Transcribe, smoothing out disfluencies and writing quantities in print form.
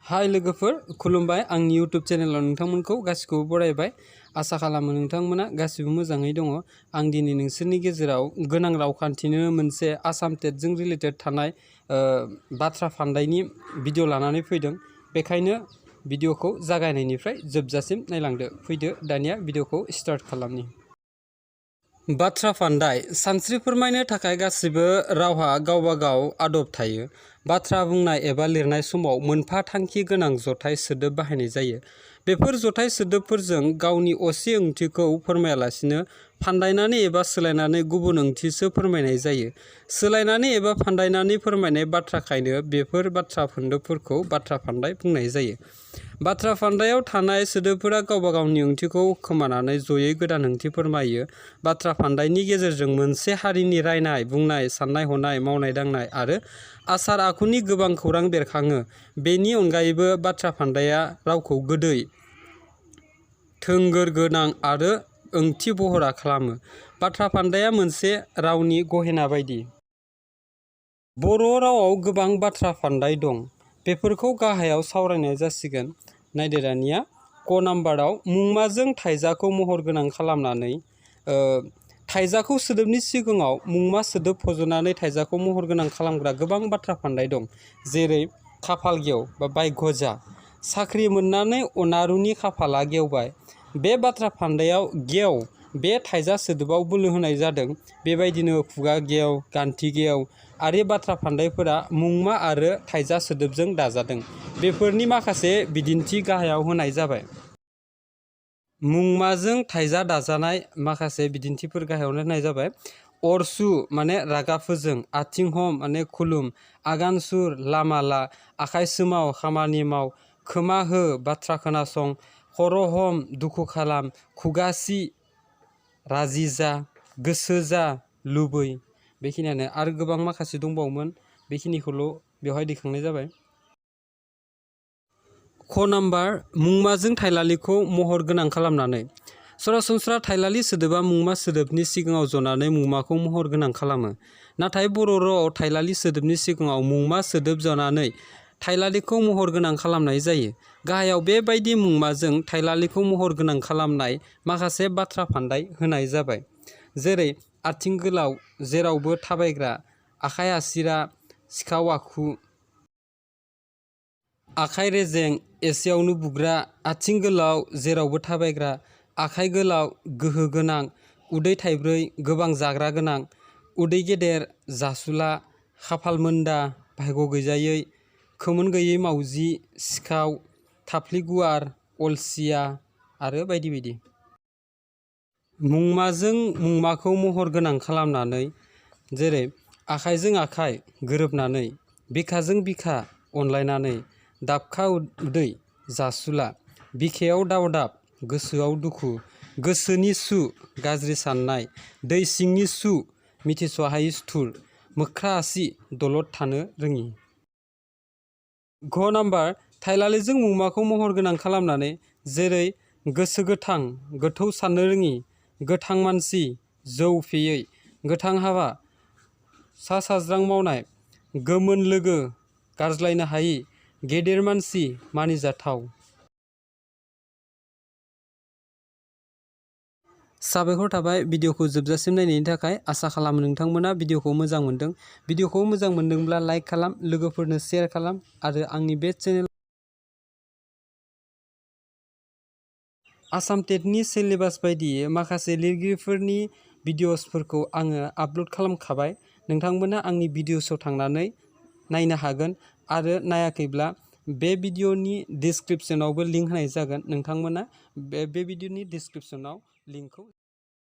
हाय लोगोफोर खुलुमबाय आंनि यूट्यूब चेनेलाव नोंथांमोनखौ गासिखौबो बरायबाय आसा खालामो नोंथांमोना गासिबो मोजाङै दङ। आं दिनै नोंसोरनि गेजेराव गोनां रावखान्थिनो मोनसे आसाम टेटजों रिलेटेड थानाय बाथ्रा फान्दायनि भिडिअ लानानै फैदों। बेखायनो भिडिअखौ जागायनायनिफ्राय जोबजासिम नायलांदो। फैदो दानिया भिडिअखौ स्टार्ट खालामनि। बाथ्रा फान्दाय सानस्रि फोरमायनो थाखाय गासिबो रावहा गावबा गाव आदब थायो। बाथ्रा बुंनाय एबा लिरनाय समाव मोनफा थांखि गोनां जथाय सोदोब बाहायनाय जायो। बेफोर जथाय सोदोबफोरजों गावनि असे ओंथिखौ फोरमायालासिनो फान्दायनानै एबा सोलायनानै गुबुन ओंथिसो फोरमायनाय जायो। सोलायनानै एबा फान्दायनानै फोरमायनाय बाथ्राखायनो बेफोर बाथ्रा खोन्दोबफोरखौ बाथ्रा फान्दाय बुंनाय जायो। बाथ्रा फान्दायाव थानाय सोदोबफोरा गावबा गावनि ओंथिखौ खोमानानै जयै गोदान ओंथि फोरमायो। बाथ्रा फान्दायनि गेजेरजों मोनसे हारिनि रायनाय, बुंनाय, साननाय हनाय, मावनाय दांनाय आरो आसार आखुनि गोबां खौरां बेरखाङो। बेनि अनगायैबो बाथ्रा फान्दाया रावखौ गोदै, थोंगोर गोनां आरो ओंथि बहरा खालामो। बाथ्रा फान्दाया मोनसे रावनि गहेना बायदि। बर' रावआव गोबां बाथ्रा फान्दाय दं। बेफोरखौ गाहायाव सावरायनाय जासिगोन। नायदो दानिया क नाम्बाराव मुंमाजों थाइजाखौ महर गोनां खालामनानै थाइजाखौ सोदोबनि सिगाङाव मुंमा सोदोब फज'नानै थाइजाखौ महर गोनां खालामग्रा गोबां बाथ्रा फान्दाय दं। जेरै खाफाल गेव बा भाग्य जा, साख्रि मोननानै अनारुनि खाफाला गेवबाय। बे बाथ्रा फान्दायाव गेव बे थाइजा सोदोबाव बोलो होनाय जादों। बेबायदिनो खुगा गेव, गान्थि गेव आरि बाथ्रा फान्दायफोरा मुंमा आरो थाइजा सोदोबजों दाजादों। बेफोरनि माखासे बिदिन्थि गाहायाव होनाय जाबाय। मुंमाजों थाइजा दाजानाय माखासे बिदिन्थिफोर गाहायावनो होनाय जाबाय। अरसु माने रागा फोजों, आथिं हम माने खुलुम, आगान सुर लामा ला, आखाइ सोमाव खामानि माव, खोमा हो बाथ्रा खोनासं, खर' हम दुखु खालाम, खुगा सि राजि जा, गोसो जा लुबै। बेखिनियानो आरो गोबां माखासे दंबावोमोन, बेखिनिखौल' बेवहाय दैखांनाय जाबाय। ख नाम्बार मुंमाजों थाइलालिखौ महर गोनां खालामनानै। सरासनस्रा थाइलालि सोदोबा मुंमा सोदोबनि सिगाङाव जनानै मुंमाखौ महर गोनां खालामो। नाथाय बर' रावआव थाइलालि सोदोबनि सिगाङाव मुंमा सोदोब जनानै थाइलालिखौ महर गोनां खालामनाय जायो। गाहायाव बेबायदि मुंमाजों थाइलालिखौ महर गोनां खालामनाय माखासे बाथ्रा फान्दाय होनाय जाबाय। जेरै आथिं गोलाव जेरावबो थाबायग्रा, आखाइ आसिरा सिखाव आखु, आखाइ रेजें एसेयावनो बुग्रा, आथिं गोलाव जेरावबो थाबायग्रा, आखाइ गोलाव गोहो गोनां, उदै थाइब्रै गोबां जाग्रा गोनां, उदै गेदेर जासुला, खाफाल मोन्दा भाग्य गैजायै, खोमोन गैयै मावजि, सिखाव, थाफ्लि गुवार, अलसिया आरो बायदि बायदि। मुंमाजों मुंमाखौ महर गोनां खालामनानै जेरै आखाइजों आखाइ गोरोबनानै, बिखाजों बिखा अनलायनानै, दाबखा उदै जासुला, बिखायाव दावदाब गोसोआव दुखु, गोसोनि सु गाज्रि साननाय, दै सिंनि सु मिथिस'हायै सुथुर, मोख्रा आसि दलद थानो रोङि। घ नाम्बार थाइलालिजों मुंमाखौ महर गोनां खालामनानै जेरै गोसो गोथां गोथौ साननो रोङि, गोथां मानसि जौ फेयै, गोथां हाबा सा साज्रां मावनाय, गोमोन लोगो गारज्लायनो हायि, गेदेर मानसि मानिजाथाव। साबायखर थाबाय भिडिअखौ जोबजासिम नायनायनि थाखाय। आसा खालामो नोंथांमोना भिडिअखौ मोजां मोनदों। भिडिअखौ मोजां मोनदोंब्ला लाइक खालाम, लोगोफोरनो शेयार खालाम आरो आंनि बे चेनेल आसाम टेटनि सिलेबास बायदियै माखासे लिरगिरिफोरनि भिडिअसफोरखौ आङो आपल'ड खालामखाबाय। नोंथांमोना आंनि भिडिअसआव थांनानै नायनो हागोन आरो नायाखैब्ला बे भिडिअनि डिसक्रिपसनावबो लिंक होनाय जागोन। नोंथांमोना बे भिडिअनि डिसक्रिपसनाव लिंकखौ